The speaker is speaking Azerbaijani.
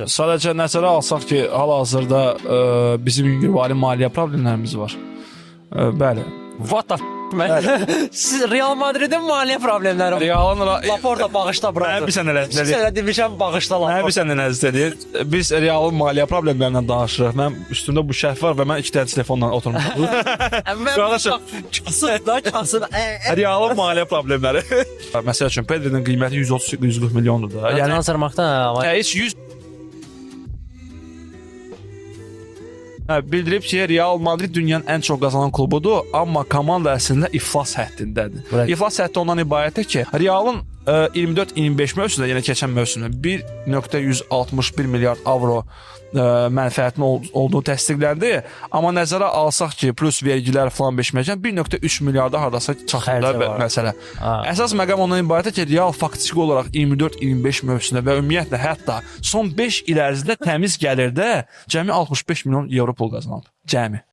üçün. Sadəcə nəzərə alsaq ki, hal-hazırda bizim yüngülvari maliyyə problemlərimiz var. Bəli. What the f man? Siz Real Madridin maliyyə problemləri var. Realın Laporta bağışla brother. Mənə bir sən elə Sənə demişəm bağışla Mənə Laporta. bir sən nə istəyir? Biz Realın maliyyə problemlərindən danışırıq. Mən üstümdə bu şərh var və mən iki dənə telefonla oturmuşam. Mən Qardaşım. kasıb da kasıb. Realın maliyyə problemləri. Məsəl üçün Pedri'nin qiyməti 130-140 milyondur da. Yəni Yəni transfermarktda amma heç 100 Hə, bildirib ki, Real Madrid dünyanın ən çox qazanan klubudur, amma komanda əslində iflas həddindədir. Bırak. İflas həddi ondan ibarətdir ki, Realın 24-25 mövsümdə, yəni keçən mövsümdə 1.161 milyard avro mənfəətinin olduğu təsdiqləndi. Amma nəzərə alsaq ki, plus vergilər falan beşməkən 1.3 milyarda hardasa çatır da Xərci var. məsələ. Ha. Əsas məqam ondan ibarətdir ki, Real faktiki olaraq 24-25 mövsümdə və ümumiyyətlə hətta son 5 il ərzində təmiz gəlirdə cəmi 65 milyon evro pul qazanıb. Cəmi.